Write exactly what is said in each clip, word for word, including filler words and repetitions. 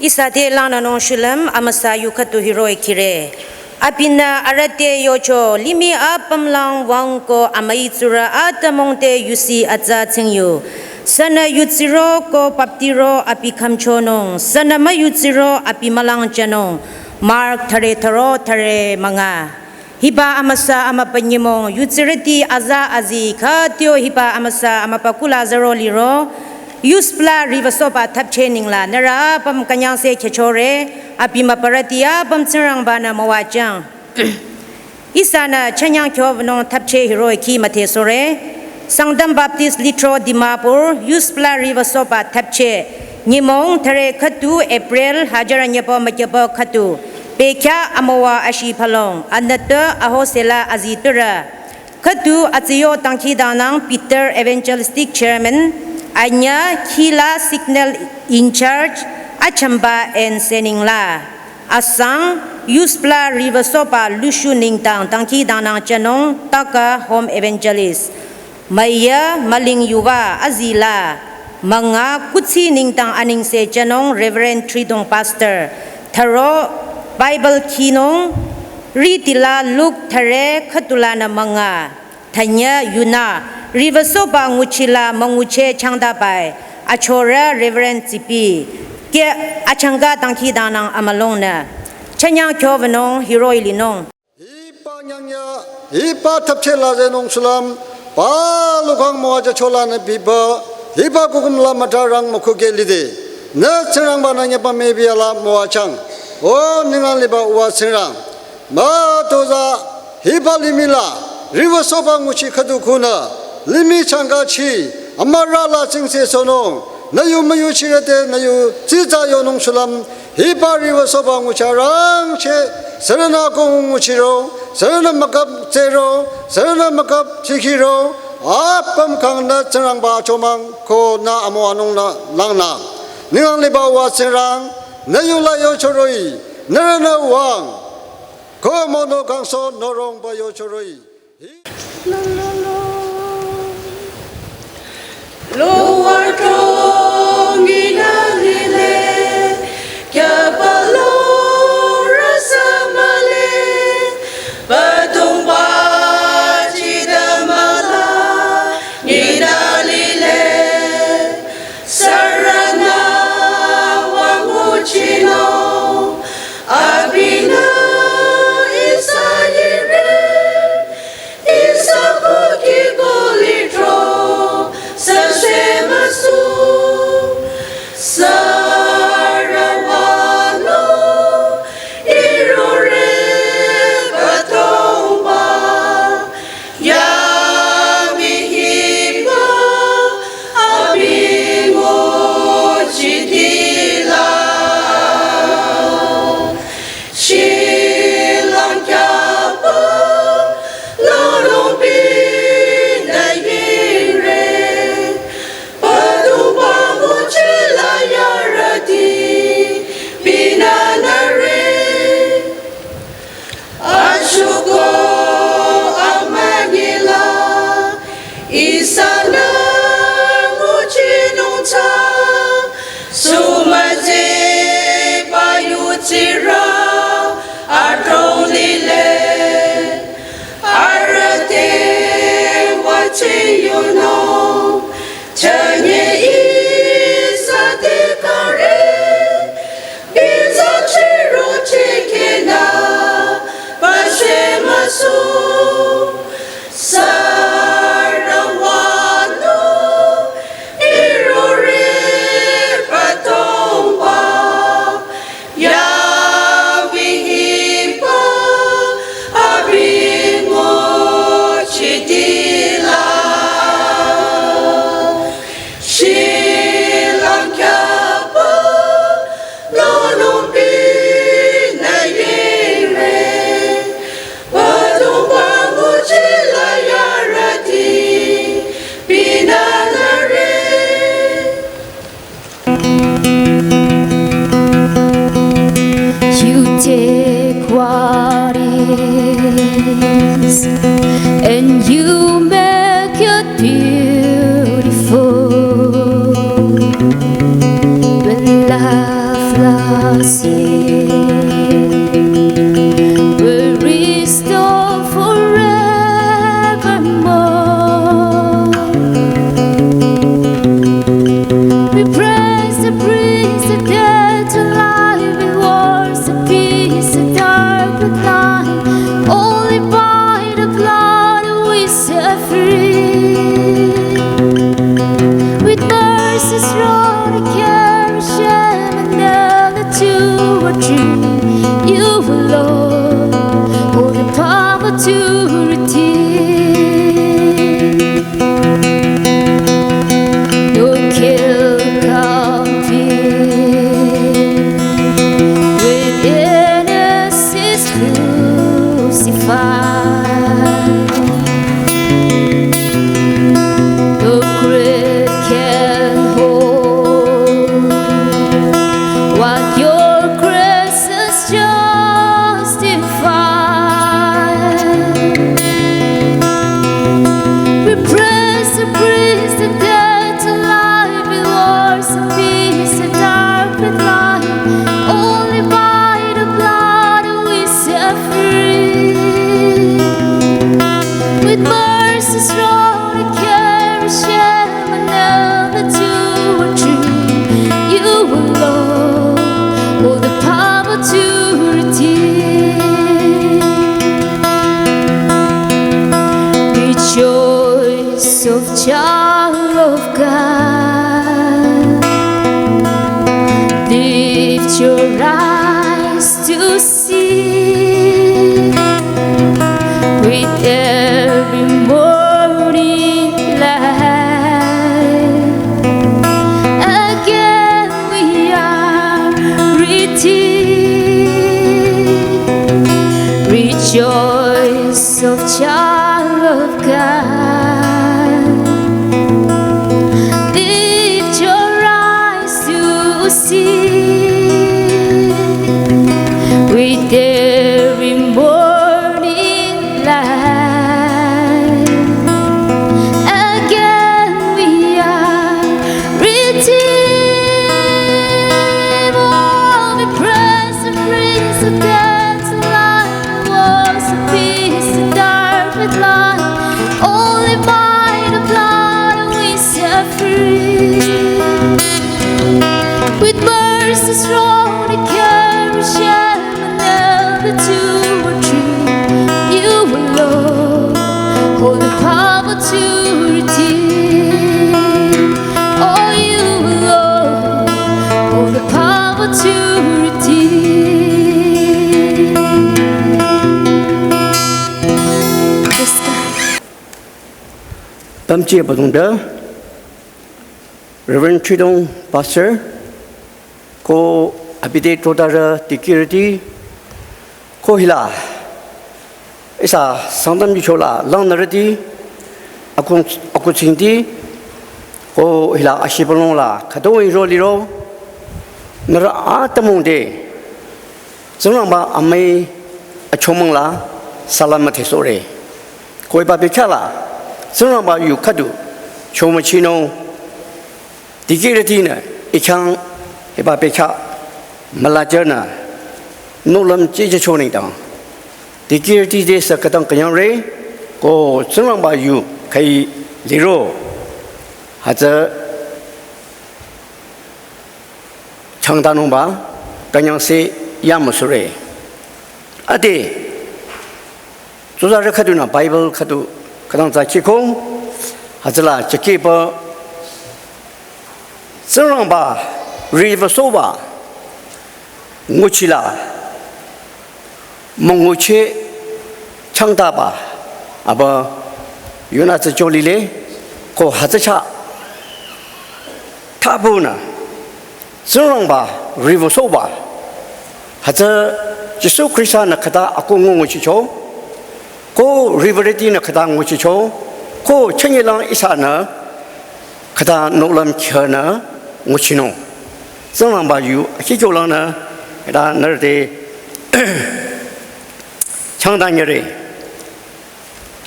Ihsa te langnünung shulüm amüsa yu khüdu hiroh-i khire. Abinü arüh te yocho, limih apümlang wüng ko amüi tsurü atümung te yusi atsa tsingyu. Sünü yutsiro ko baptiro abi khümchonung, sünü müyutsiro abi mülangjünung. Mark thüre thüro thüre münga. Hiba amüsa amübü nyümong yutsirüti aza azi khütio hiba amüsa amübü kula zero liro. Yuspla riwüsohba thapche ningla nührü apüm künyangse khechore, abi mübürüti apüm Tsingrangba-nü müwajüng. Ihsanü chünyang kyo wünung thapche hiroh-i khi müdhe sore. Sangtam Baptist Lithro Dimapur, Yuspla riwüsohba thapche. Nyümong thüre khüdu April hajar nyübü mükyübü khüdu. Bekhyah amüwa ashi phalong, anütü ahosela azi türü. Khüdu atsiyo dangkhidangnang Peter Evangelistic Chairman, anyüh khila Signal in Charge, achümba and seningla. Asang, Yuspla riwüsohba lushu nengdang dangkhidangnang jünung taka Home Evangelist. Müyü müling yuva azila. Münga kuthsi nengdang anengse jünung Reverend Tridong Pastor. Thüro Bible khinung ritila Luke thüre khüdulanü münga. Thünyüh yunü riwüsohba nguchila müngucheh changdabai. Achorü Reverend Tsipi. Ke achangka dangkhidangnang amülongnü. Chünyang kyo wünung hiroh-i linung. Hiba nyangya, hiba thapche la zenung shulüm, palu khang müwajücholanü biba, hiba kukum la mütarang mükhuke lide. Nü Tsingrangba-nü nyüpa mübiala müwajüng. O ninglang liba uwa Tsingrang. Mütoza, hiba limih la, riwüsohba nguchi khüdu khunü, limih changkachi, amürü la tsingse sonung, nü yu müyuchirü te, nü yu tsitsa yonung shulüm, hiba riwüsohba nguchi arangcheh, sürünü kong nguchiro, sürünü mükap tsero, sürünü mükap chikhiro, apüm khang nü Tsingrangba achomang ko nü amüwanung nü langnü. Ninglang liba uwa Tsingrang, nü yula yochoroh-i, nührünü wüng, ko mono kangsoh nü rongba yochoroh-i. Lower Tongina lile, kyapalo rasamale, patung pachidamala, nida lile, sürünü wünguchino, abinü ihsa yire, ihsa kuki kulitro, sase müsu, sürü wünung, irore patongba, yami hiba, abi nguchitila. Shilong kyapa, lorong pinda yingre, paduba muchila yarati, pinanare. Ashuko amünyila, ihsanü nguchinung tsü, sumütse pü yutsirü adrong lile. Arüh te wütsü yunung, chünye ihsa te kare, biza chiro chekena, pase müsu, sürü wünung, irore patongba, Yahweh hiba, abi nguchitila. You alone hold the power to redeem. No guilt compare when innocence crucified. No grave can hold what your grace has justified. We praise the priest, the dead to life, we worship peace, the dark with light. Only by the blood we set free. With mercy's rod, we carry shame and never to a tree. You alone hold the power to redeem. Rejoice, O child of God. Lift your eyes to see with every morning light. Again we are redeemed. Rejoice, O child of God. Lift your eyes to see with every morning light. Again we are redeemed. Oh, we praise and praise the dead to life. Was a peace in dark with light. Only by the blood we set free. With mercy's rod, we carry shame and never to a tree. You alone hold the power to redeem. Oh, you alone hold the power to redeem. Yes, God. Pamchi abadungda Reverend Chidong Pastor ko abide todara tikiriti ko hila isa Sangtam yuchola langnarati akung akuchingti ko hila ashipalong la khadong iro liro nara atamong de Tsingrangba amai achomang la salam mathe sore. Ko iba bekhala Tsingrangba yu khadu chomachino tikiriti na ikhang iba bekha malajana nolam cheche choning dang. Tikiriti de sa katang kanyang re ko Tsingrangba yu khai liro haza changdanungba kanyang se yamusure. Ade tsuzarü khaduna Bible khadu khadang za chikong hazala chakipa Tsingrangba rivasoba nguchila munguche changdaba aba yuna tsa jolile ko hatsacha tabuna Tsingrangba rivasoba hatsa Jisu Krista na khata ako ngunguchicho ko rivariti na khata nguchicho ko chanyelang isa na khata noklam khana nguchino. Tsingrangba yu akikyolang na da nerde changdanyare.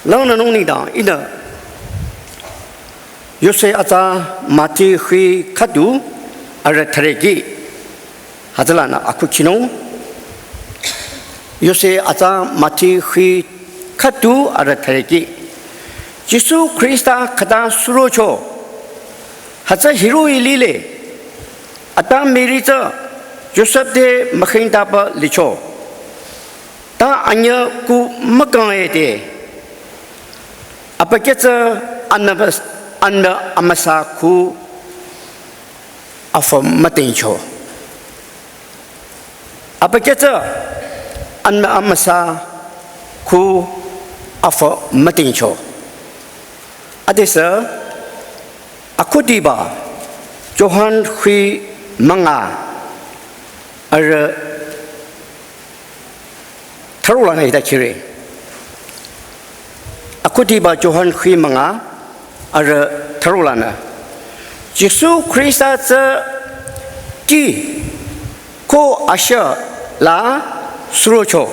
Lang na nung ningdang ina Yose atsa Mati hui khadu ara tharegi hazala na aku kino. Yose atsa Mati hui khadu ara tharegi Jisu Krista khata surocho hatsa hiru ilile ata Mary tsa Joseph de makhindaba licho. Ta anya ku makang ete apaketsa anna bas anna amasa ku afam matencho. Abükyü tsü anmü amüsa khu afü mütingcho. Adesü akhudiba Johan hui münga arüh thüro lanü hita khire. Akhudiba Johan hui münga arüh thüro lanü. Jisu Khrista tsü kih ko ashüh la surocho.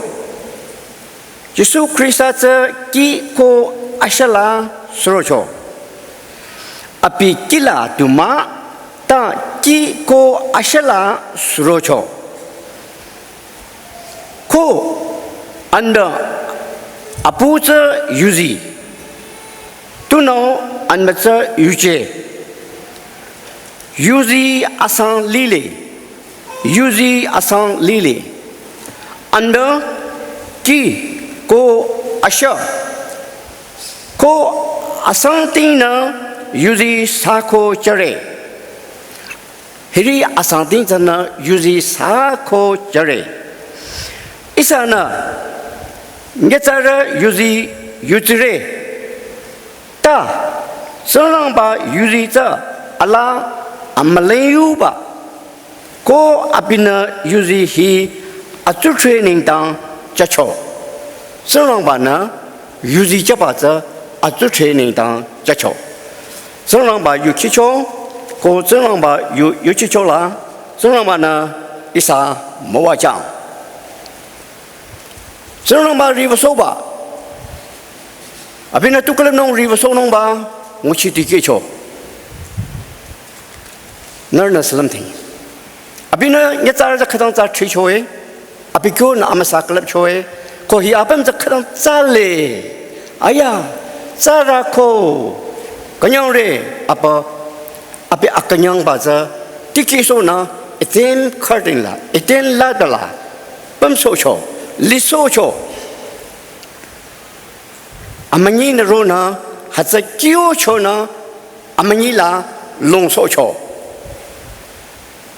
Jisu Khrista tsü kih ko ashüh la surocho. Abi kih la du mah, ta kih ko ashüh la surocho. Ko anbü apu tsü yuzi. Tunüo anbü tsü yuje. Yuzi asang lile. Yuzi asang lile. Anbü kih ko ashüh. Ko asang tinü yuzi sako jüre. Hiri asang ting tsünü yuzi sako jüre. Ihsanü nyitsarü yuzi yutsire. Ta Tsingrangba yuzi tsü alaa amülengyuba. Ko abinü yuzi hi atsuthre nengdang jücho. Tsingrangba-nü yuzi jüba tsü atsuthre nengdang jücho. Tsingrangba yu khicho, ko Tsingrangba yu yuchicho la, Tsingrangba-nü ihsa müwajüng. Tsingrangba riwüsohba. Abinü tu külüpnung riwüsohnungba nguchi dikehcho. Nührünü sü lümthing. Abinü nyitsarü tsü khütang tsü thrichoe. Abi kyonü amüsa külüpchoe. Ko hi apüm tsü khütang tsü le. Aya, tsürü ko. Künyangre, apa, abi akünyangba tsü dikehsohnü, Eden garden la, Eden la dala. Pümsohcho, lisohcho. Amünyinü ronü, hütsü kyochonü, amünyi la longsohcho.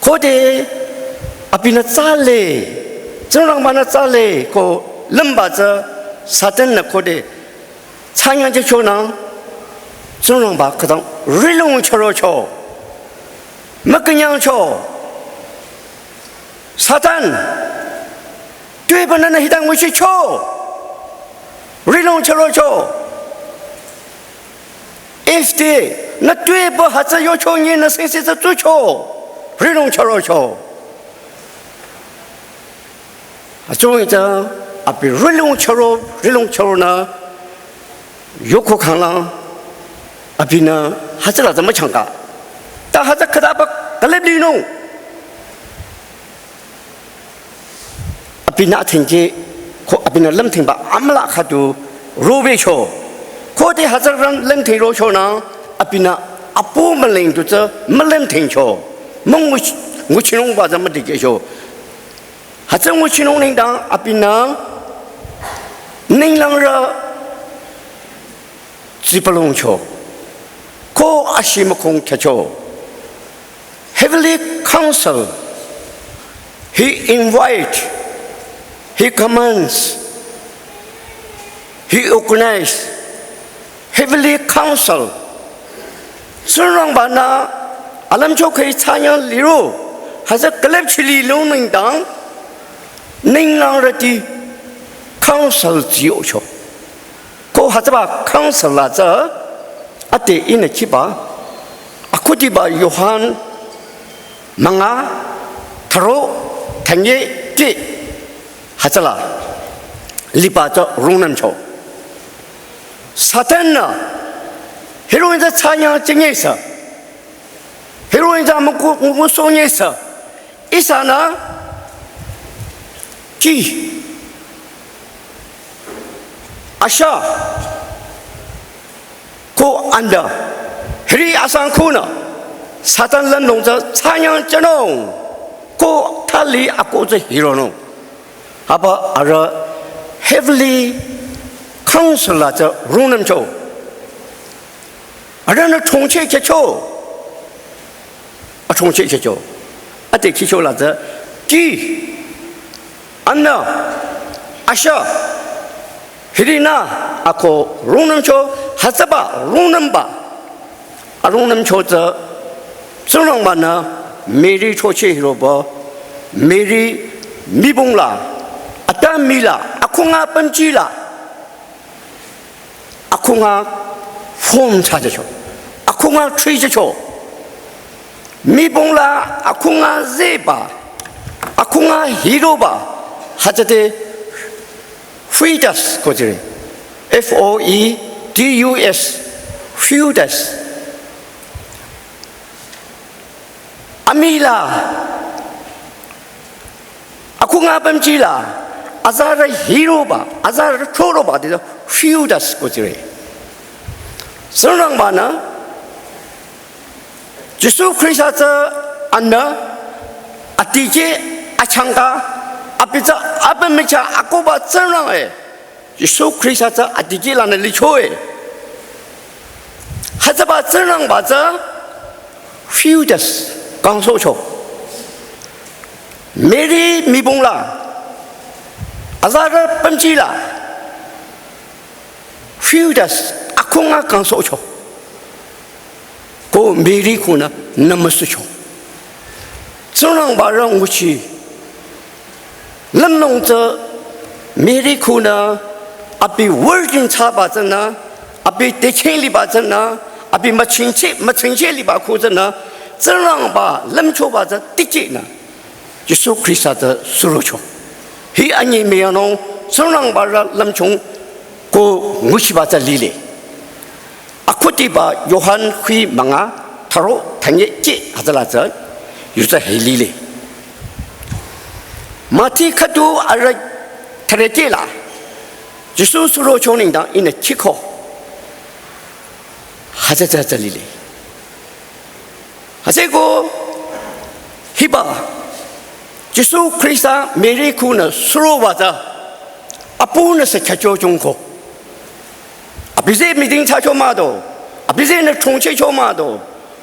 Khode abinü tsü le, Tsingrangba-nü tsü le, ko lümba tsü Satan-nü khode tsanyang jüchonü, Tsingrangba khütang rilong chürocho. Mükünyangcho. Satan, tuepü nünü hita nguchicho. Rilong chürocho. Eve te, nü tuepü hütsü yocho nyinü singsi tsü tsucho. Rilong chürocho. Atsuwing tsü abi rilong chüro, rilong chüronü yoko khanglang abinü hütsüla tsü müchangka. Ta hütsü khütaba külüp linung. Abinü athengki, ko abinü lümthingba amüla khüdu robecho. Khode hütsü rang lümthing rochonü, abinü apu müleng du tsü mülümthingcho. Münguch-, nguchinungba tsü müdikehcho. Hütsü nguchinung nengdang abinü ninglangrü tsipalongcho. Ko ashimükong kyacho. Heavenly Council, he invite, he commands, he organize. Heavenly Council. Tsingrangba-nü alümcho khüi tsanyang liro, hütsü külüpchili lungnengdang, ninglangrüti council tsiyocho. Ko hütsüba council la tsü, ade ihnü khiba, akhudiba Johan münga, thüro, thünye, kih. Hütsüla liba tsü rungnümcho. Satan-nü, hiroh-i tsü tsanyang jünyesü. Hiroh-i tsü müku-, müku sonyesü. Ihsanü, kih. Ashüh. Ko anda, hiri asang khunü, Satan lümlong tsü tsanyang jünung, ko thali ako tsü hironung. Hüba arüh heavenly council la tsü rungnümcho. Arühnü chongcheh kyacho. Achongcheh kyacho. Ade khicho la tsü, kih. Anü, asha, hirinü, ako rungnümcho, hütsüba rungnümba. Arungnümcho tsü, Tsingrangbanü, Mary choche hiroba, Mary mibung la, ata mii la, akhunga pümji la, akhunga form thsajacho, akhunga thrijacho. Mibung la akhunga zehba, akhunga hiroba, hütsüde foetus ko jire. F O E T U S, foetus. Amii la, akhunga pümji la, azarü hiroba, azarü thsüroba, de foetus ko jire. Tsingrangbanü, Jisu Khrista tsü anü, adikeh achangka, abi tsü apümcha akohba Tsingrang e. Jisu Khrista tsü adikeh lanü licho e. Hütsüba Tsingrangba tsü foetus kangsohcho. Mary mibung la, azarü pümji la, foetus akhunga kangsohcho. Ko Mary khunü nümüsucho. Tsingrangba rang nguchi. Lümlong tsü Mary khunü abi virgin thsaba tsünü, abi tekhe liba tsünü, abi müchingche, müchingche liba khu tsünü, Tsingrangba lümchoba tsü tikehnü. Jisu Khrista tsü surocho. Hi anyi müyanung Tsingrangba rü lümchung ko nguchiba tsü lile. Akhudiba Johan khui münga tharo thanye che hütsüla tsü yutsü hi lile. Mati khüdu arü thare che la Jisu surocho nengdang ihnü chiko. Hütsü tsü tsü lile. Hütsüeko hiba Jisu Khrista Mary khunü suroba tsü apunü se khyücho chungko. Abi tsü meeting thsacho mah do. Abi tsünü chungchehcho mah do.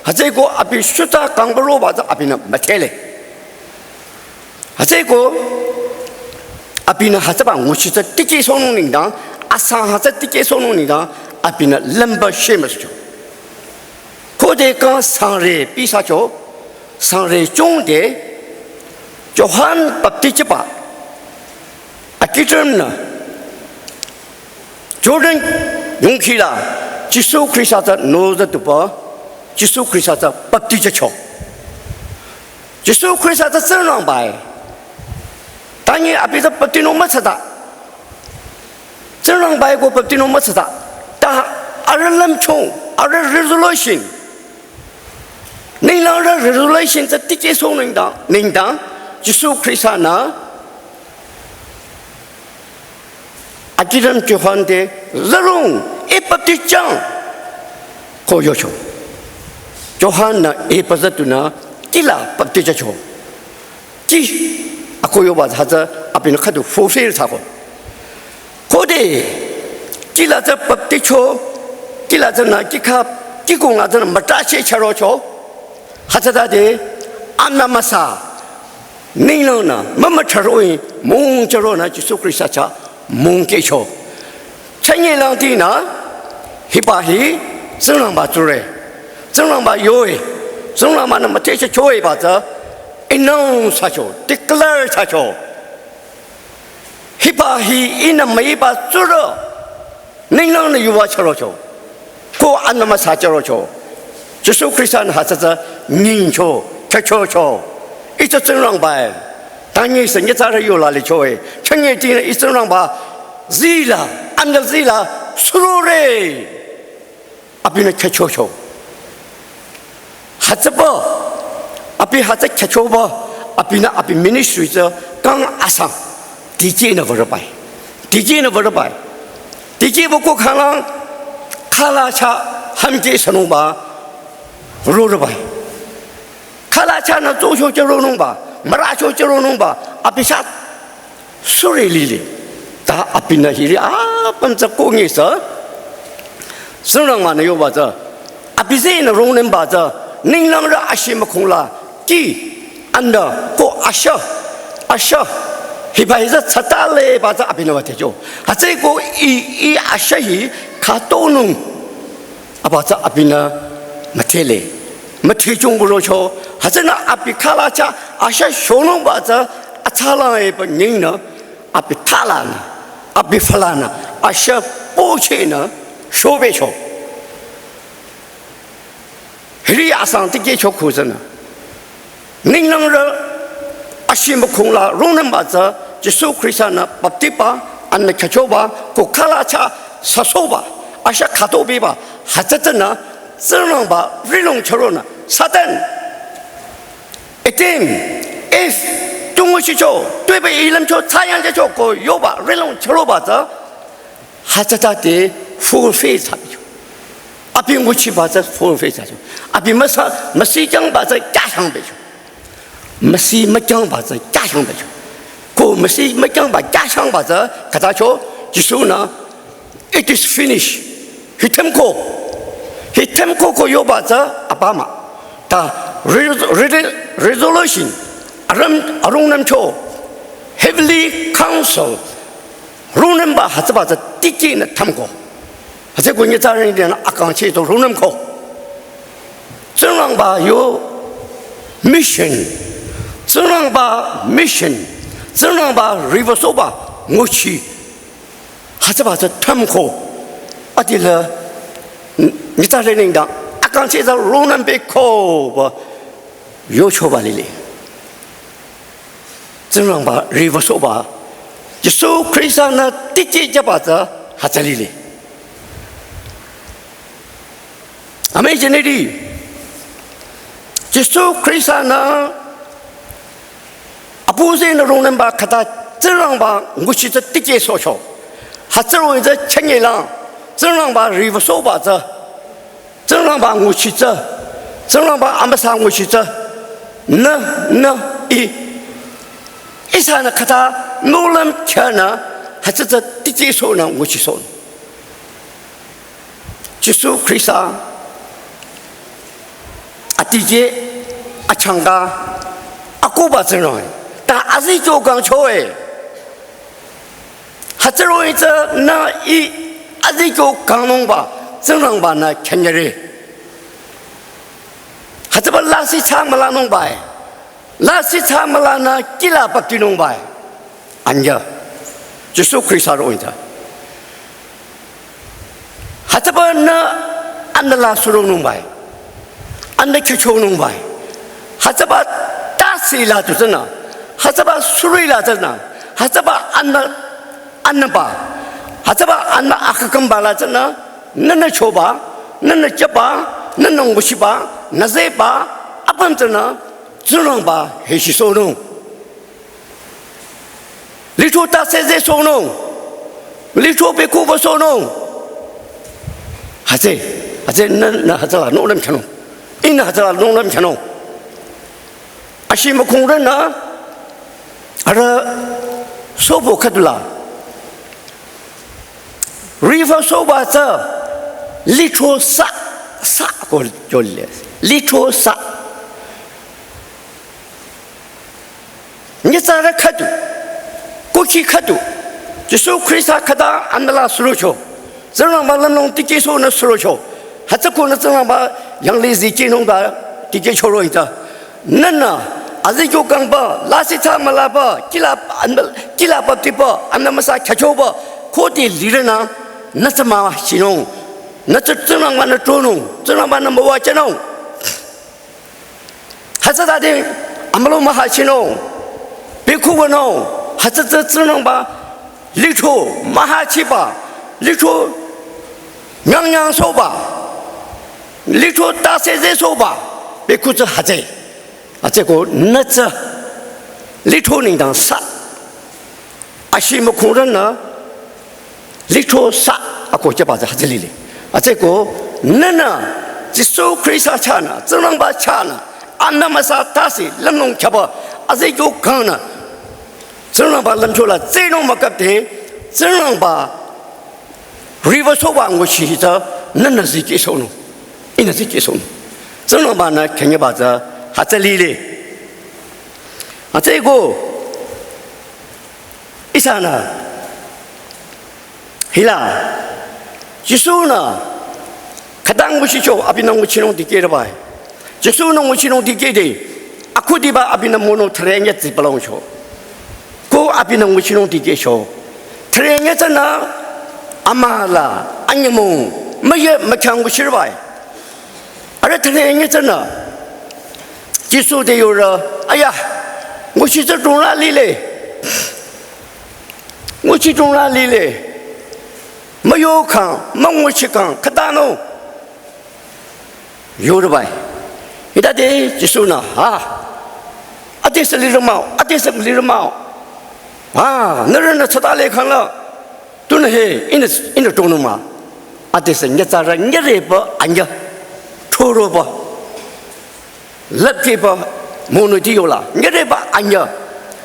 Hütsüeko abi shutsa kangba roba tsü abinü müdhele. Hütsüeko abinü hütsüba nguchi tsü tikehsohnung nengdang, asang hütsü tikehsohnung nengdang, abinü lümba shemüsucho. Khode kang sangre pisacho, sangre chungde, Johan baptijüba, akitümnü, Jordan yongkhi la, Jisu Khrista tsü nozatuba, Jisu Khrista tsü baptijücho. Jisu Khrista tsü Tsingrangba e. Tanyi abi tsü baptinung mütsata. Tsingrangba e ko baptinung mütsata. Ta arüh lümchung, arüh resolution. Ninglang rü resolution tsü tikehsohnung nengdang, nengdang, Jisu Khrista nü, akirüm Johan te, zürong, ih baptijang, ko yocho. Johan nü ih pazütunü, kih la baptijücho. Kih, ako yoba hütsü, abinü khüdu fulfill thsako. Khode, kih la tsü baptijcho, kih la tsünü kih kha, kih kung la tsünü mütrahcheh chürocho, hütsütade, anü müsa, ninglang nü, mümüchüroh-i, mung chüronü, Jisu Khrista chah, mungkehcho. Chünye langtinü, hiba hi, Tsingrangba tsure, Tsingrangba yoe, Tsingrangba nü müthehchehchoe ba tsü, announce thsacho, declare thsacho. Hiba hi ihnü müiba tsurü, ninglang nü yuva chürocho. Ko anü müsa chürocho. Jisu Khrista nü hütsü tsü nyingcho, khyüchocho. Ih tsü Tsingrangba e. Tanyi se nyitsarü yola lichoe. Chünye tinü ih Tsingrangba zila, anü zila, surore. Abinü khyüchocho. Hütsüba, abi hütsü khyüchoba, abinü abi ministry tsü kang asang. Dikehnü würobai. Dikehnü würobai. Dikehba ko khanglang, khala chah, hümkeh sünungba, rorobai. Khala chahnü tsocho chüronungba, müracho chüronungba, abi chah sure lile. Ta abinü hiri apüm tsü ko ngesü, Tsingrangba nü yoba tsü, abi tsünü rungnümba tsü, ninglang rü ashi mükhung la, kih, anü, ko asha, asha, Hiba hi tsü tsatale ba tsü abinü müdhecho. Hütsüeko i, i asha hi khütonung aba tsü abinü müdhele. Müdhechung bürocho. Hütsünü abi khalacha asha shonung ba tsü atsalang eba nyingnü abi thalanü, abi falanü, asha pochenü shobecho. Hiri asang tikehcho khütsünü. Ninglangrü ashimükong la rungnümba tsü Jisu Khrista-nü baptiba, anbü khyüchoba, ko khalacha süsohba, asha khütobiba, hütsütsünü, Tsingrangba rihlong chüronü, Satan, Adam, Eve, tu nguchicho, tuepü ilümcho, tsayangjecho ko yoba, rihlong chüroba tsü, hütsütade fulfill thsabicho. Abi nguchiba tsü fulfill thsacho. Abi müsa, müsikyangba tsü kyashangbecho. Müsi mükyangba tsü kyashangbecho. Ko müsi mükyangba kyashangba tsü khütacho, Jisu-nü, "It is finished." Hi thümko. Hi thümko ko yoba tsü apümü. Ta re-, re-, resolution. Arüm, arungnümcho. Heavenly council. Rungnümba hütsüba tsü tikehnü thümko. Hütsüeko nyitsarü nengdang akangcheh to rungnümko. Tsingrangba yo mission. Tsingrangba mission. Tsingrangba riwüsohba nguchi. Hütsüba tsü thümko. Adila nyitsarü nengdang akangcheh tsü rungnümbeko ba yochoba lile. Tsingrangba riwüsohba Jisu Khrista-nü tikehjüba tsü hütsü lile. Amüi jünirü, Jisu Khrista-nü apu tsünü rungnümba khüta Tsingrangba nguchi tsü tikehsohcho. Hütsüro-i tsü chünyelang Tsingrangba riwüsohba tsü, Tsingrangba nguchi tsü, Tsingrangba amüsa nguchi tsü, nü, nü, i, ihsanü khüta nohlüm khyünü, hütsü tsü tikehsohnü nguchisoh. Jisu Khrista, atikeh, achangka, akohba Tsingrang-e. Ta azikyo kangcho-e. Hütsüro-i tsünü i azikyo kangnungba Tsingrangba-nü khyünyüre. Hütsüba lasih thsa mülanungba-e. Lasih thsa mülanü kihla baptinungba-e. Anyüh. Jisu Khrista ro-i tsü. Hütsübanü anbü la suronungba-e. Anbü khyüchonungba-e. Hütsüba tasi la tu tsünü. Hütsüba suri la tsünü. Hütsüba anbü, anbüba. Hütsüba anbü akükümba la tsünü. Nühnü choba, nühnü jüba, nühnü nguchiba, nü zehba, apüm tsünü, Tsingrangba heshisohnung. Lithro tase zehsohnung. Lithro bekhuwüsohnung. Hütsü, hütsü nü, nü hütsüla nohlüm khyünung. Ihnü hütsüla nohlüm khyünung. Ashimükongrünü, arüh sobo khüdula. Riwüsohba tsü lithro sa, sa ko jole. Lithro sa. Nyitsarü khüdu, kukhi khüdu, Jisu Khrista khüta anbü la surocho. Tsingrangba lümlong tikehsohnü surocho. Hütsükonü Tsingrangba yanglih zikehnungba tikehchoro-i tsü. Nühnü, azikyo kangba, lasih thsa mülaba, kihla, anbü, kihla baptiba, anbü müsa khyüchoba, khode lirünü, nü tsü müwajünung. Nü tsü Tsingrangba-nü tronung, Tsingrangba-nü müwajünung. Hütsütade amülo mühachinung, bekhuwünung, hütsü tsü Tsingrangba, lithro mühachiba, lithro nyangnyangsohba, lithro tase zehsohba, bekhu tsü hütsü. Hütsüeko nü tsü, lithro nengdang sa. Ashimükongrünü, lithro sa ako jüba tsü hütsü lile. Hütsüeko nühnü, Jisu Khrista chahnü, Tsingrangba chahnü, anbü müsa tase lümlong khyüba, azikyo kangnü, Tsingrangba lümcho la tsehnung mükapde, Tsingrangba riwüsohba nguchi hi tsü, nühnü zikehsohnung. Ihnü zikehsohnung. Tsingrangba-nü khyünyüba tsü, hütsü lile. Hütsüeko, Ihsanü hila Jisu-nü khütang nguchicho abinü nguchinung dikehre bai. Jisu-nü nguchinung dikehde, akhudiba abinü mono thüre nyetsi palongcho. Ko abinü nguchinung dikehcho. Thüre nyetsünü amüla anyümong müyü mükhyang nguchire bai. Arüh thüre nyetsünü Jisu te yore, aya, nguchitsü dongla lile. Nguchi dongla lile. Müyo khang, münguchi khang, khütanung yore bai. Hitade Jisu-nü, ha, adesü lire mah-o, adesü lire mah-o. Ha, nührünü tsütale khangla, tunü he, ihnü, ihnü tonung mah. Adesü nyitsarü nyireba anyü, thoroba, lüpkehba, monoti yola, nyireba anyü,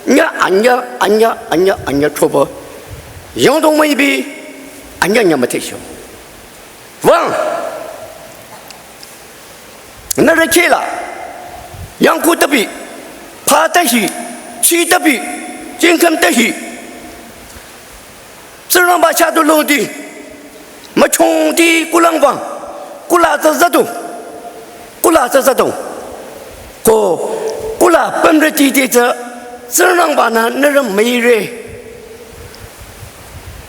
nyü anyü, anyü, anyü, anyü thoba. Yangdong müibi, anyü nyü müthehcho. Wang. Nührü khehla, yangku tabi, pa tahi, chi tabi, jingkham tahi. Tsingrangba chah du longdi, müchongdi kulang wang, kula tsü züdung, kula tsü züdung. Ko, kula pümrüti te tsü, Tsingrangba-nü nührü müire.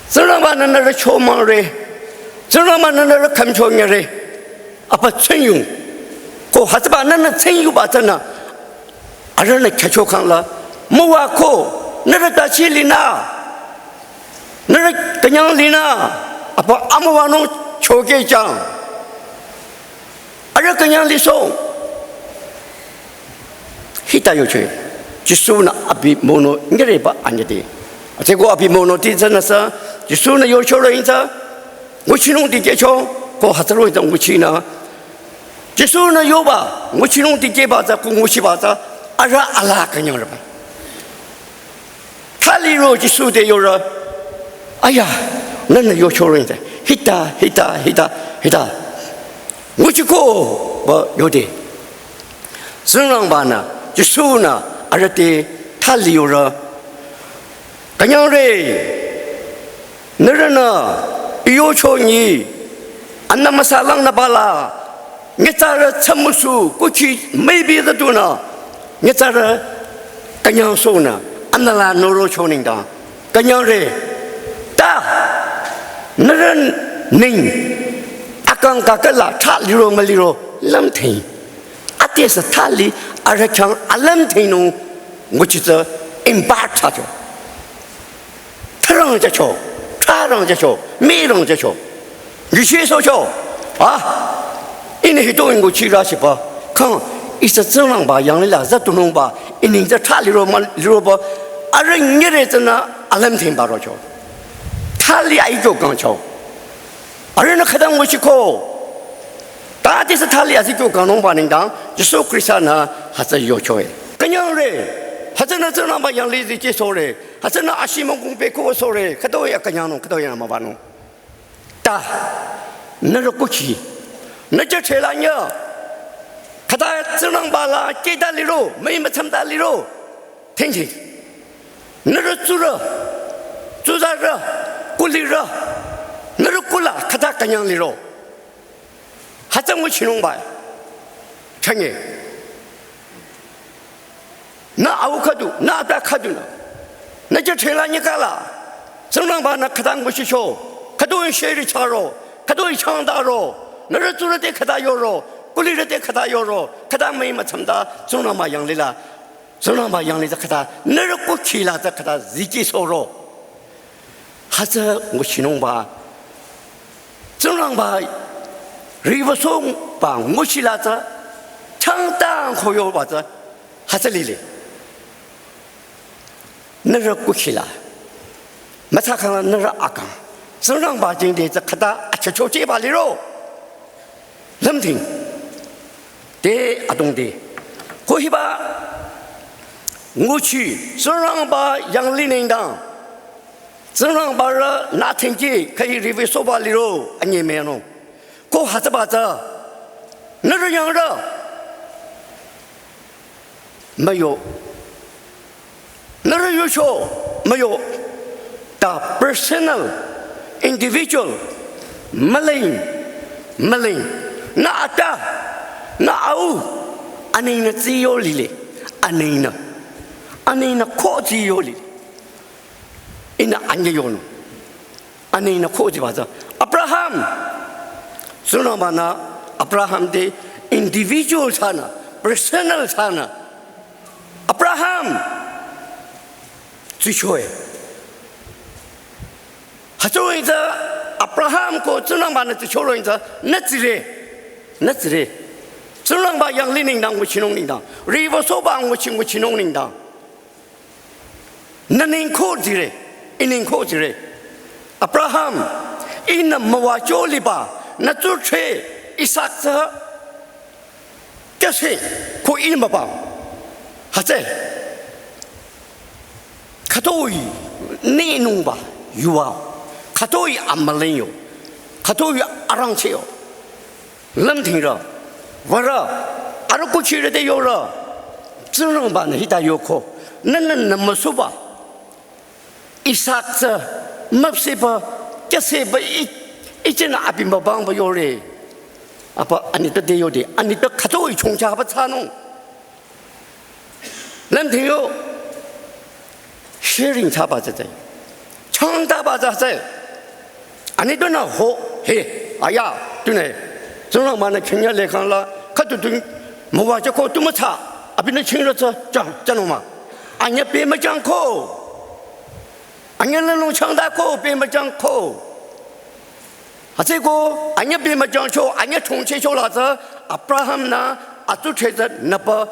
Tsingrangba-nü nührü chomangre. Tsingrangba-nü nührü khümchonyüre. Apa tsünyung. Ko hütsüba nühnü tsünyuba tsünü, arühnü khyücho khangla, müwa ko, nührü tachi linü, nührü künyang linü, apa amüwanung chokehjang. Arüh künyang lisoh. Hita yocho. Jisu-nü abi mono nyireba anyü te. Atsü ko abi monoti tsünüsü, Jisu-nü yocho roh-i tsü, nguchinung dikehcho, ko hütsü roh-i tsü nguchinü. Jisu-nü yoba, nguchinung dikehba tsü, ko nguchiba tsü, arüh alaa künyangre bai. Thali ro Jisu te yore, aya, nühnü yocho roh-i tsü, hita, hita, hita, hita. Nguchiko, ba yode. Tsingrangba-nü, Jisu-nü, arüh te, thali yore. Künyangre, nührünü, I yocho nyi, anü müsalang nü bala, nyitsarü tsümüsu, kuchi, müibi züdunü, nyitsarü, künyangsohnü, anüla norocho nengdang, künyangre, ta, nührü neng, akang kakala, thaliro müliro, lümthing. Adesü thali, arüh khyang alümthingnung, nguchitsü, impart thsacho. Thrang jücho, thrarang jücho, mirang jücho. Ngishe sohcho. Ah, ihnü hitoi nguchirü shiba. Khang, ihsa Tsingrangba yanglila züdunungba, ineng tsü thaliro müliroba, arüh nyire tsünü alümthingba rocho. Thali aikyo kangcho. Arühnü khütang nguchiko. Ta adesü thali asikyo kangnungba nengdang, Jisu Khrista-nü hütsü yochoe. Künyangre, hütsünü Tsingrangba yanglih zikehsohre, hütsünü ashimang kung pehko sohre, khütoi akünyangnung, khütoi amübanung. Ta, nührü kuchi, nü jachela nyü, khüta Tsingrangba la kehta liro, müi mütsümta liro, thengji. Nührü tsurü, tsuzarü, kulirü, nührü kula khüta künyang liro. Hütsü nguchinungba. Chanye. Nü au khüdu, nü ata khüdunü. Nü jachela nyikala. Tsingrangba-nü khüta nguchicho. Khüdu sheri charo. Khüdu changdaro. Nührü tsurü te khüta yoro. Kulirü te khüta yoro. Khüta müi mütsümta. Tsingrangba yanglila. Tsingrangba yanglih tsü khüta, nührü kukhila tsü khüta zikehsohro. Hütsü nguchinungba. Tsingrangba riwüsohba nguchila tsü, changtang koyoba tsü, hütsü lile. Nührü kukhila. Mütsakhangla nührü akang. Tsingrangba jingte tsü khüta achachochehba liro. Lümthing. Te adongde. Ko hiba nguchi, Tsingrangba yanglih nengdang. Tsingrangba rü nü thengki, khüi riwüsohba liro, anyemüyanung. Ko hütsüba tsü. Nührü yangrü. Müyo. Nührü yucho, müyo. ta personal, individual, müleng, müleng. Nü ata, nü au, anengnü tsiyo lile, anengnü. Anengnü ko tsiyo lile. Ihnü anyü yonung. Anengnü ko tsiba tsü. Abraham. Tsingrangba-nü Abraham te individual thsanü, personal thsanü. Abraham. Tsichoe. Hütsüroh-i tsü Abraham ko Tsingrangba-nü tsichoroh-i tsü nü tsire. Nü tsire. Tsingrangba yanglih nengdang nguchinung nengdang. Riwüsohba nguchi nguchinung nengdang. Nü neng ko tsire. Ih neng ko tsire. Abraham, ihnü müwajü liba, nü tsuthre Isak tsü kyüse ko ih mübang. Hütsü. Khütoi nenungba yuva. Khütoi amüling yo. Khütoi arangcheh yo. Lümdhingrü. Würü. Arüh kuchirü te yorü. Tsingrangba-nü hita yoko. Nünü nü müsuba. Isak tsü müpsehba, kyüsehba i, ichinü abi mübangba yore. Apa anitpü te yode, anitpü khütoi chongchaba thsanung. Lümdhing yo, sharing thsaba tsü tsü. Changtaba tsü tsü. Anitpünü ho, he, aya, tunü. Tsingrangba-nü khyang ya lekhang la, khütu tu, müwajü ko tu müthsa, abinü chingrü tsü, chang, chanung mah. Anyü pemüchang ko. Anyü lünlong changta ko, pemüchang ko. Hütsüeko, anyü pemüchangcho, anyü chongchehcho la tsü, Abraham-nü, atsuthre tsü nüpü,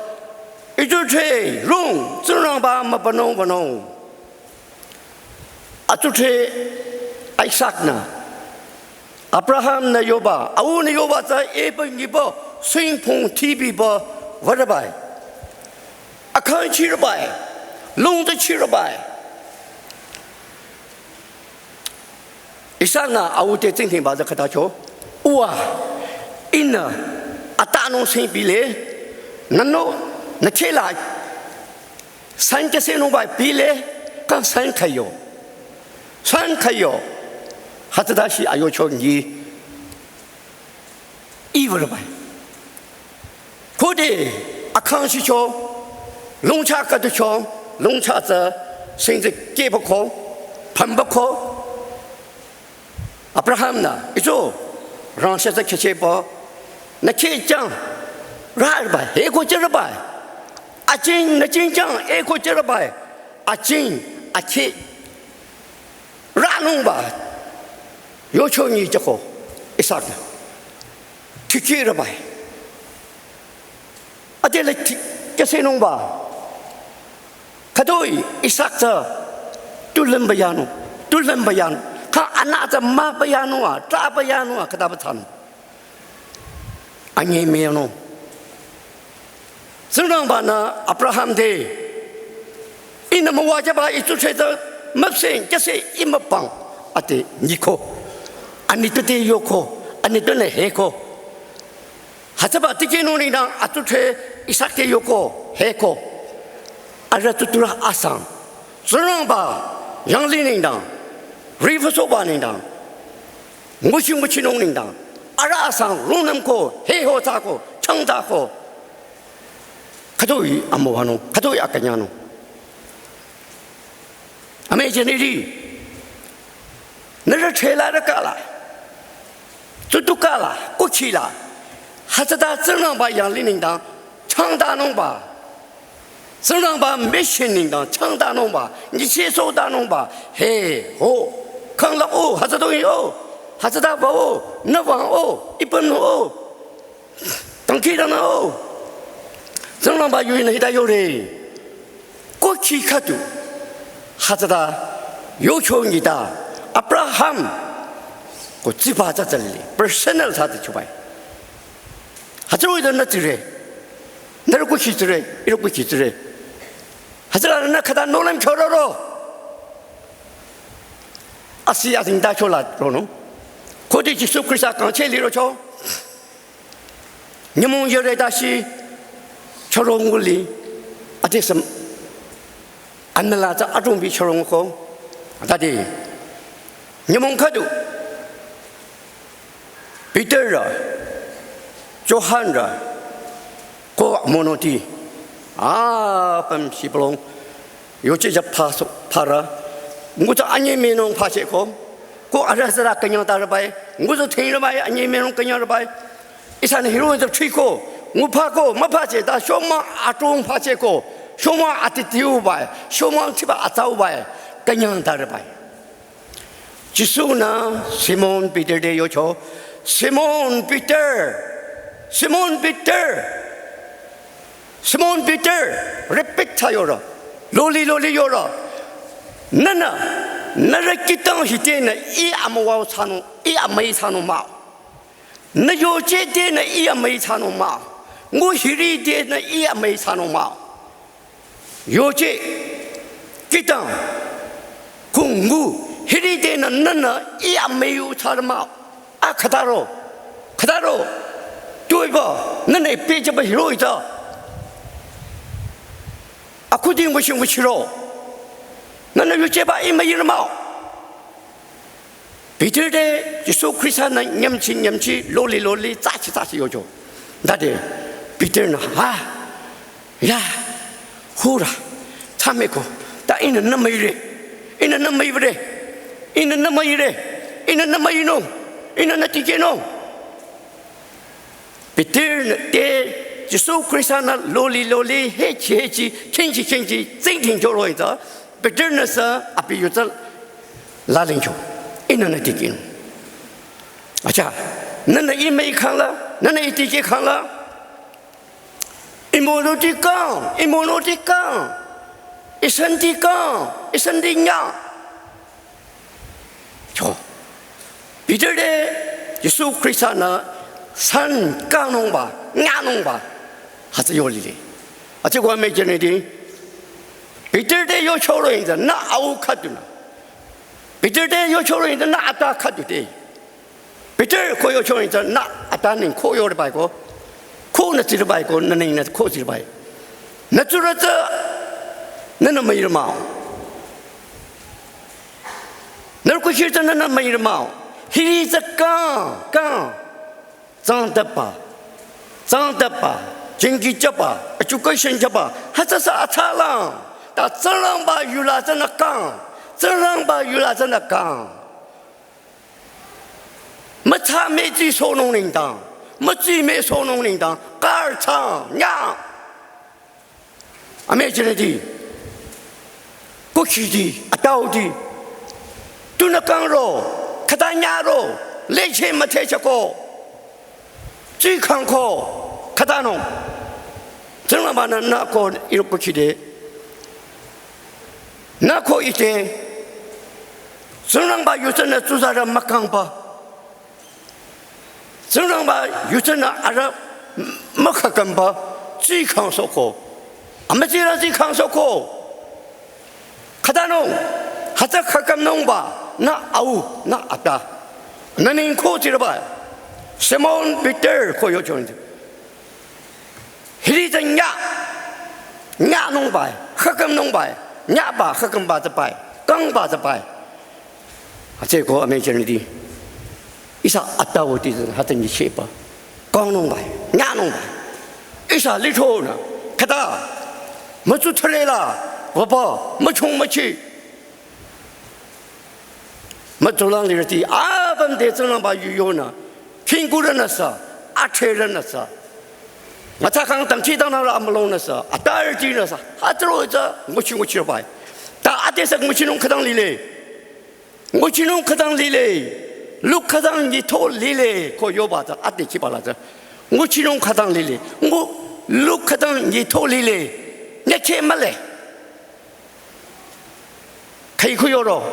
itsuthre, rung, Tsingrangba mübünung bünung. Atsuthre, Isak-nü, Abraham-nü yoba, au-nü yoba tsü, epü nyiba, singpung tibiba, würübai. Akhang chirübai, lung tsü chirübai. Isak-nü au te tsingdhingba tsü khütacho. Uwa, ihnü atanung sing pile, nünü, nü chela, san kyüsenungba pile, kang san khayo. San khayo. Hütsüta shi ayocho nyi. Iwürübai. Khode akhang shicho, longcha khüducho, longcha tsü, sing tsü kebako, pambako. Abraham-nü, itso, rangshah tsü khehchehba, nü kheh chang, rarübai, heko chirübai. Aching, nü ching chang, heko chirübai. Aching, akheh, ranungba, yocho nyi chako, Isak-nü. Tikirübai. Adela ti, kyüsenungba. Khütoi Isak tsü, tu lümba yanung, tu lümba yanung. Kha anü tsü müba yanung a, traba yanung a, khütaba thsanung. Anyemüyanung. Tsingrangba-nü Abraham te, ihnü müwajüba itsuthre tsü müpseh kyüse ih mübang ade nyiko. Anitpü te yoko, anitpünü heko. Hütsüba tikehnung nengdang atsuthre Isak te yoko, heko. Arüh tuturü asang. Tsingrangba yanglih nengdang, riwüsohba nengdang. Nguchi nguchinung nengdang. Arüh asang rungnümko, heho thsako, changtako. Khütoi amüwanung, khütoi akünyangnung. Amüi jünirü. Nührü threlarü kala. Tutu kala, kuchila. Hütsüta Tsingrangba yanglih nengdang, changtanungba. Tsingrangba mission nengdang changtanungba, nyichehsohtanungba, heho, khanglang o, hütsütoi o, hütsütaba o, nüwang o, ipüm o, dangkhidangnang o. Tsingrangba yunü hita yore. Kuchi khüdu, hütsüta, yocho nyita, Abraham, ko tsiba tsü tsü lile, personal thsa tsü chubai. Hütsüroh-i tsü nü tsire. Nührü kuchi tsire, ihrü kuchi tsire. Hütsüla nü khüta nohlüm chororo. Asi azingda chola ronung. Khode Jisu Khrista kangcheh lirocho. Nyümong yore dashi chorong nguli. Adesam. Anüla tsü adrongbi chorong ko. Tade, nyümong khüdu, Peter rü, Johan rü, ko amonoti, apüm shibülung, yoche ja phaso, phara, nguza anyi menung phacheko, ko arüh sara künyang tarübai, nguza thingrübai, anyi menung künyangrübai, ihsanü hiroh-i tsü thriko, nguphako, müphache, ta shomang atung phacheko, shomang atitiu bai, shomang thiba atsau bai, künyang tarübai. Jisu-nü Simon Peter te yocho, Simon Peter, Simon Peter, Simon Peter, repeat thsa yoro, loli loli yoro. Nühnü, nührü kihtang hitenü ih amüwao thsanung, ih amüi thsanung mah-o. Nü yoche tenü ih amüi thsanung mah-o. Ngu hiri tenü ih amüi thsanung mah-o. Yoche, kihtang, kung ngu, hiri tenü nühnü ih amüi yu thsarü mah-o. A khütaro, khütaro, tuiba, nühnü pehjüba hiroh-i tsü. Akudi nguchi nguchiro. Nühnü yocheba ih müirü mah-o. Peter te Jisu Khrista-nü nyümchi nyümchi loli loli tsachi tsachi yocho. Tade Peter-nü ha, ya, hura, tsameko, ta ihnü nü müire, ihnü nü müire, ihnü nü müire, ihnü nü müinung, ihnü nü tikehnung. Peter-nü te Jisu Khrista-nü loli loli hechi hechi, khingchi khingchi, tsingdhing choro-i tsü, Peter-nü sü abi yu tsü lalingcho, ihnü nü tikehnung. Acha, nühnü ih müi khangla, nühnü ih tikeh khangla, ih mono ti kang, ih mono ti kang, ih san ti kang, ih san ti nyang. Cho. Peter te Jisu Khrista-nü san kangnungba, nyanungba, hütsü yo lile. Atsü ko amüi jünirüti, Peter te yochoro-i tsü nü au khüdunü. Peter te yochoro-i tsü nü ata khüdu te. Peter ko yochoro-i tsü nü ata neng ko yorübai ko. Ko nü tsirübai ko, nü neng nü ko tsirübai. Nü tsurü tsü, nühnü müirü mah-o. Nührü kuhshirü tsü nühnü müirü mah-o. Hiri tsü kang, kang. Tsangtaba, tsangtaba, jengki jüba, education jüba, hütsüsü atsalang. Ta Tsingrangba yula tsünü kang, Tsingrangba yula tsünü kang. Mütsa mütsi sohnung nengdang, mütsi müsohnung nengdang, kar tsang, nyang. Amüi jünirüti, kuhshiti, atauti, tunü kangro, khüta nyaro, leche müthechako, tsi kangko, khütanung. Tsingrangba-nü nü ko ihrü kuhshite, nü ko ite, Tsingrangba yu tsünü tsuzarü mükangba, Tsingrangba yu tsünü arüh mükhükümba tsi kangsohko. Amütsirü tsi kangsohko. Khütanung, hütsü khükümnungba, nü au, nü ata. Nü neng ko tsirüba. Simon Peter ko yochon. Hiri tsü nya, nyanungba, khükümnungba, nyaba khükümba tsü bai, kangba tsü bai. Atsü ko amüi jünirüti. Ihsa atauti hütsü nyicheba. Kangnungba, nyanungba. Ihsa lithronü, khüta, mütsu thürela, baba, müchung müchi. Mütsulang lirüti, apüm te Tsingrangba yu yonü, khingkurünü sü, atherünü sü. Mütsa kang tangchi tangnü rü amülongnü sü, authority nü sü, hütsüro tsü, nguchi nguchirübai. Ta adesü nguchinung khütang lile. Nguchinung khütang lile, Luk khütang nyitho lile, ko yoba tsü, ade kibala tsü. Nguchinung khütang lile, ngu, Luk khütang nyitho lile, nyekhe mühle. Khüi khu yoro.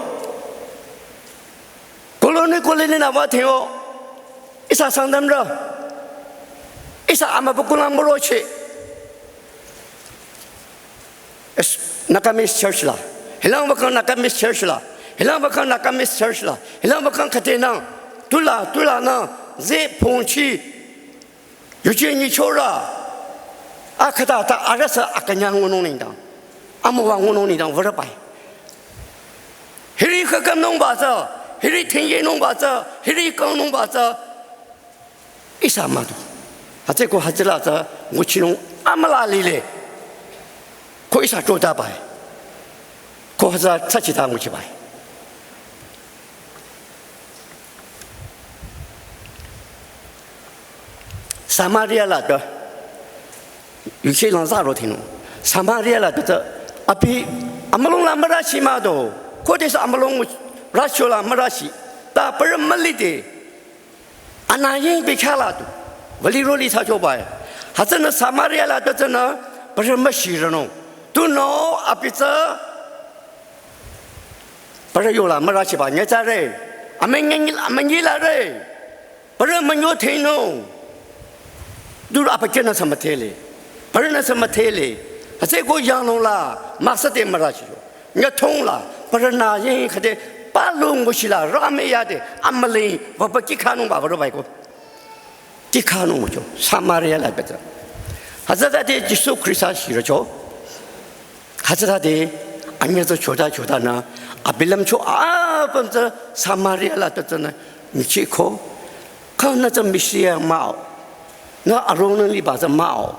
Koloni koloni nü wa theo, ihsa Sangtamrü, ihsa amübükuh lang müroche. Es-, Nagamese church la. Hilang bakang Nagamese church la. Hilang bakang Nagamese church la. Hilang bakang khütenang. Tula, tulanang. Ze pongchi. Yuje nyichorü. Akhüta ta arühsü akünyang ngunung nengdang. Amüwa ngunung nengdang würübai. Hiri Khükhümnungba tsü, hiri thingyenungba tsü, hiri kangnungba tsü, ihsa mah du. Hütsüeko hütsüla tsü nguchinung amüla lile. Ko ihsa chotabai. Ko hütsü tsachita nguchibai. Samaria la tü, yushe lang za ro thinung. Samaria la tü tsü, abi amülung la mürashi mah do. Khodesü amülung rashi la mürashi. Ta parü mülide. Anüying bikhala du. Vali roli thsachobai. Hütsünü Samaria la tü tsünü parü müshirünung. Tunüo abi tsü parü yola mürashiba nyitsare. Amünyi, amünyilare. Parü münyo thinung. Dur apa kena samathele. Parünü samathele. Hütsüeko yanglong la müsate mürashi. Nyithong la, parünü ying khade, palung ngushila, rame yade, amüling, vapa kikhanungba, varo baiko. Kikhanung ngucho, Samaria la beta. Hütsütade Jisu Khrista shiracho. Hütsütade, anyütsü chota chota nü, abi lümcho apüm tsü Samaria la tü tsünü, nguchiko. Kang nü tsü Mesia mah-o. Nü arong nü liba tsü mah-o.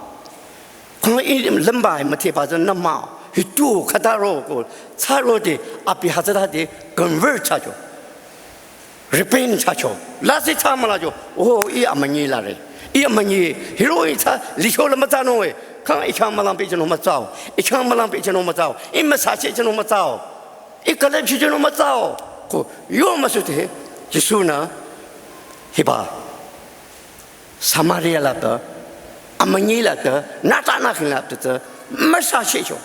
Kang i lümba müthehba tsü nü mah-o. Hitu khütaro ko thsarode abi hütsütade convert thsacho. Repent thsacho. Lasih thsa mülacho. Oh, ih amünyi lare. Ih amünyi. Hiroh-i tsü licho la mütsanung e. Kang ih khyang mülang pehjünung mütsao. Ih khyang mülang pehjünung mütsao. Ih müsache jünung mütsao. Ih külüpchi jünung mütsao. Ko yo müsute. Jisu-nü hiba Samaria la tü, amünyi la tü, nütanü khin la tü tsü, müsachehcho.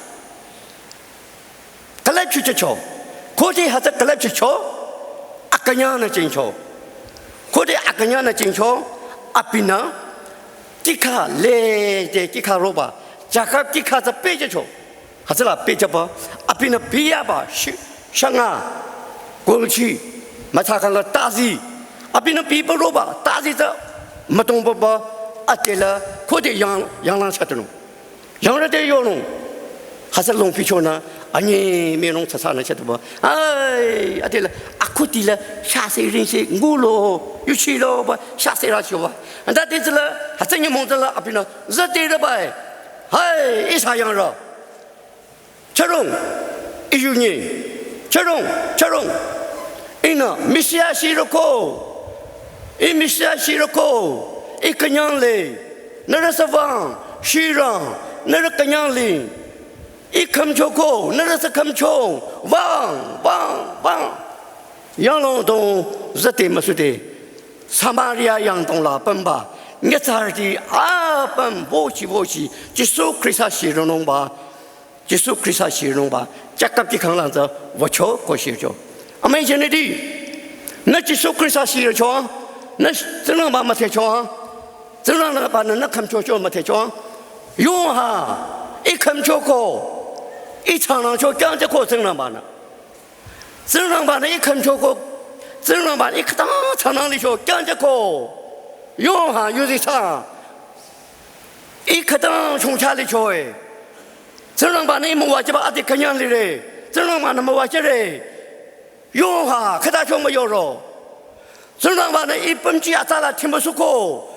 Külüpchichehcho. Khode hütsü külüpchicho, akünyangnü jingcho. Khode akünyangnü jingcho, abinü, kikha lede kikha roba, Jakob kikha tsü pehjücho. Hütsüla pehjüba, abinü piyaba, shi-, shanga, gulchi, mütsakhang la tazi, abinü piba roba, tazi tsü, mütong baba, atela, khode yang, yanglang chatunung. Yangrü te yonung. Hütsü longpichonü, anyi menung tsatsanü chatuba. Ai, atela, akhutila, shase rinse, ngulo, yuchilo, ba, shase rachoba. Anda te tsüla, hütsü nyümong tsüla, abinü, zate rabai. Hai, ihsa yangrü. Chürong, iyunyi. Chürong, chürong. Ihnü Mesia shiroko. Ih Mesia shiroko. Ih künyangle. Nührü sü wüng, shirang, nührü künyangle. Ih khümchoko, nührü sü khümcho. Wüng, wüng, wüng. Yanglong dong zate müsute. Samaria yangdong la pümba. Nyitsarüti apüm bochi bochi. Jisu Khrista shironungba. Jisu Khrista shironungba, Jakob kikhang lang tsü wücho ko shicho. Amüi jünirüti, nü Jisu Khrista shirocho, nü Tsingrangba müdhecho, Tsingrangba-nü nü khümchocho müdhecho. Yong ha, ih khümchoko, ih changnangcho kyangjüko Tsingrangba-nü. Tsingrangba-nü ih khümchoko, Tsingrangba-nü ih khütang changnang licho kyangjüko. Yong ha, yuzi cha. Ih khütang chongcha lichoe. Tsingrangba-nü ih müwajüba ade künyang lire. Tsingrangba-nü müwajüre. Yong ha, khüta cho müyoro. Tsingrangba-nü ih pümji atsa la timüsuko.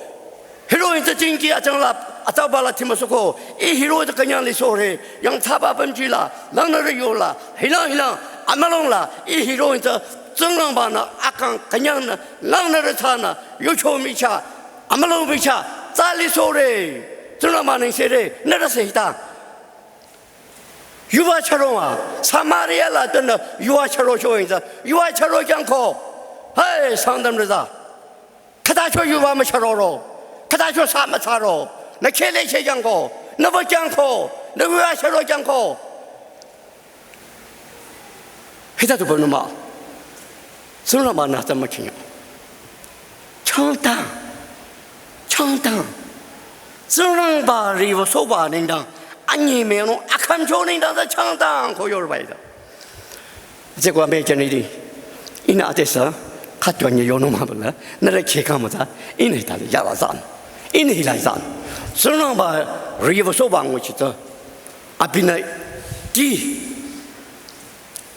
Hiroh-i tsü jingki atsang la, atsauba la timüsuko. Ih hiroh-i tsü künyang lisohre. Yangthsaba pümji la, langnürü yola, hilang hilang, amülung la, ih hiroh-i tsü, Tsingrangba-nü akang künyangnü, langnürü thsanü, yucho micha, amülung micha, tsü lisohre, Tsingrangba-nü sere, nührü sü hita. Yuva chüro-a, Samaria la tünü, yuva chüro cho-i tsü, yuva chüro kyangko, hai, Sangtamrü tsü. Khüta cho yuva müchüroro. Khüta cho sa müthsaro. Nü khele che kyangko. Nü wü kyangko. Nü wü asharo kyangko. Hita tu bünü mah. Tsingrangba-nü tsü mükinyo. Changtang. Changtang. Tsingrangba riwü soba nengdang. Anyi meno akhümcho nengdang tsü changtang ko yorba ita. Tsü ko amüi jünirüti. Ihnü adesü, khütoi nyi yonung mah bala, nührü kheh kang mütsa, ihnü hita le yala zan. Ihnü hila zan. Tsingrangba riwü soba nguchi tsü. Abinü ti.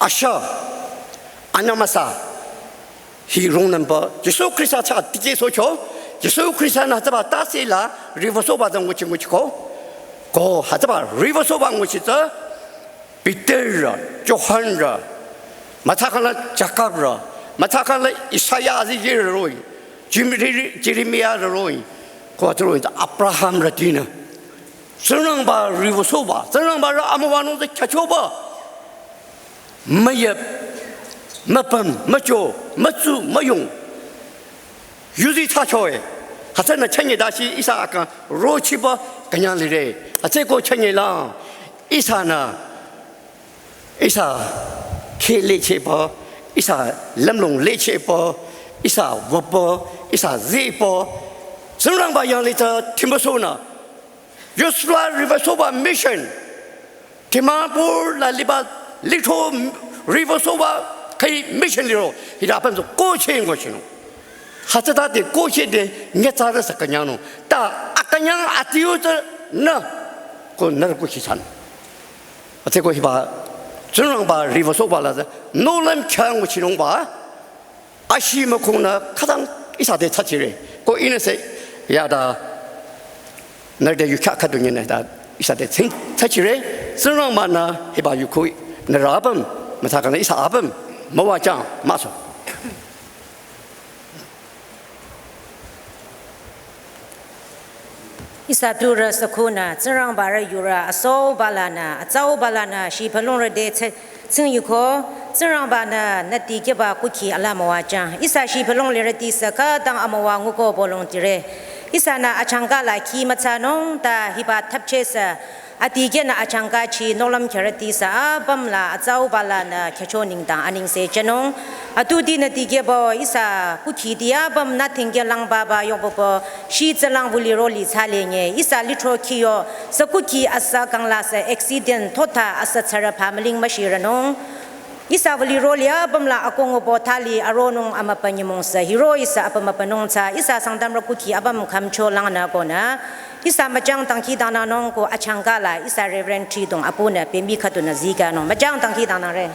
Asha. Anamasa. Hi rung number Jisu Krista cha tike socho. Jisu Krista nü hütsüba tase la riwüsohba zang nguchi nguchiko. Ko hütsüba riwüsohba nguchi tsü Peter rü, Johan rü, mütsakhang la Jakob rü, mütsakhang la Isaiah azi yirü roh-i, Jim-, Ri-, Ri-, Jeremiah rü roh-i, ko hütsü roh-i tsü Abraham rütinü. Tsingrangba riwüsohba, Tsingrangba rü amüwanung tsü khyüchoba. Müyüp, müpüm, mücho, mütsu, müyung. Yuzi thsachoe. Hütsünü chünye dashi ihsa akang rochiba künyang lire. Hütsüeko chünye la. Ihsanü. Ihsa kheh lechehba. Ihsa lümlong lechehba. Ihsa wüba. Ihsa ziba. Tsingrangba yanglih tsü thimbasohnü. Yusra riwüsohba mission. Dimapur la liba lithro riwüsohba kheh mission liro. Hita apüm tsü kohcheh nguchinung. Hütsütade kohchehde nyitsarü sü künyangnung. Ta akünyang adiu tsünü. Ko nührü kohcheh san. Hütsüeko hiba Tsingrangba riwüsohba la tsü nohlüm khyang nguchinungba. Ashi mükhungnü khütang ihsa te thsachire. Ko ihnü sü yada nührü te yukhya khüdu nyinü ta ihsa te tsing thsachire. Tsingrangba-nü hiba yukhu nührü apüm, mütsakhang la ihsa apüm, müwajang, müso. Ihsa turü sükhunü, Tsingrangba rü yurü asoba lanü, atsauba lanü, shibülungrü te tsü-, tsing yuko, Tsingrangba-nü, nü dikehba kukhi ala müwajang. Ihsa shibülung lirüti sü khütang amüwa nguko bolung tire. Ihsanü achangka la khi mütsanung ta hiba thapcheh sü, adikehnü achangkachi nohlüm khyarüti sü apüm la atsauba lanü khyücho nengdang anengse jünung. Atutinü dikehbo ihsa kukhiti apüm nü thingkeh langbaba yokbübo shi tsülang wüliro li thsalenye ihsa lithro khiyo sü kukhi asa kangla sü accident thota asa tsarü phamüling müshirünung. Ihsa wüliro li apüm la akongobo thali aronung amüpa nyümong sü hiro ihsa apüm müpanung tsü ihsa Sangtamrü kukhi apüm khümcho langnü konü. Ihsa müjang dangkhidangnangnung ko achangka la ihsa Reverend Tridong apunü pemi khüdunü zikehnung müjang dangkhidangnangre.